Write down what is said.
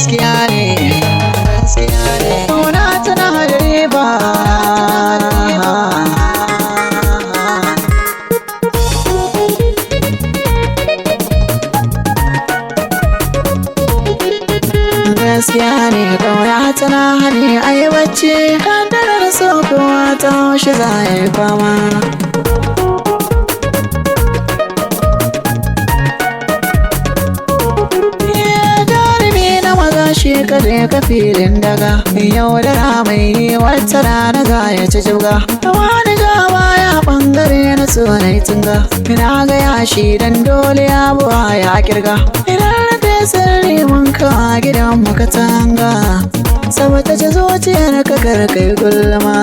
Gaskiya ne, gaskiya ne, kauna tana da riba. Gaskiya ne, kauna tana hani a yi bacci. Kaddarar so kowa ta haushi za ya yi fama. Jarumi na maza shi kada ka filin daga. Yau da mai yi wata rana za ya ci jibga. Wani jama ya bangare na tsoron tunga. Ina ga yashi dan dole ya buwa ya kirga. Idan rufe sirri mun kawa gidan mu katanga. Saboda ta zuciyar ka karkai gulma.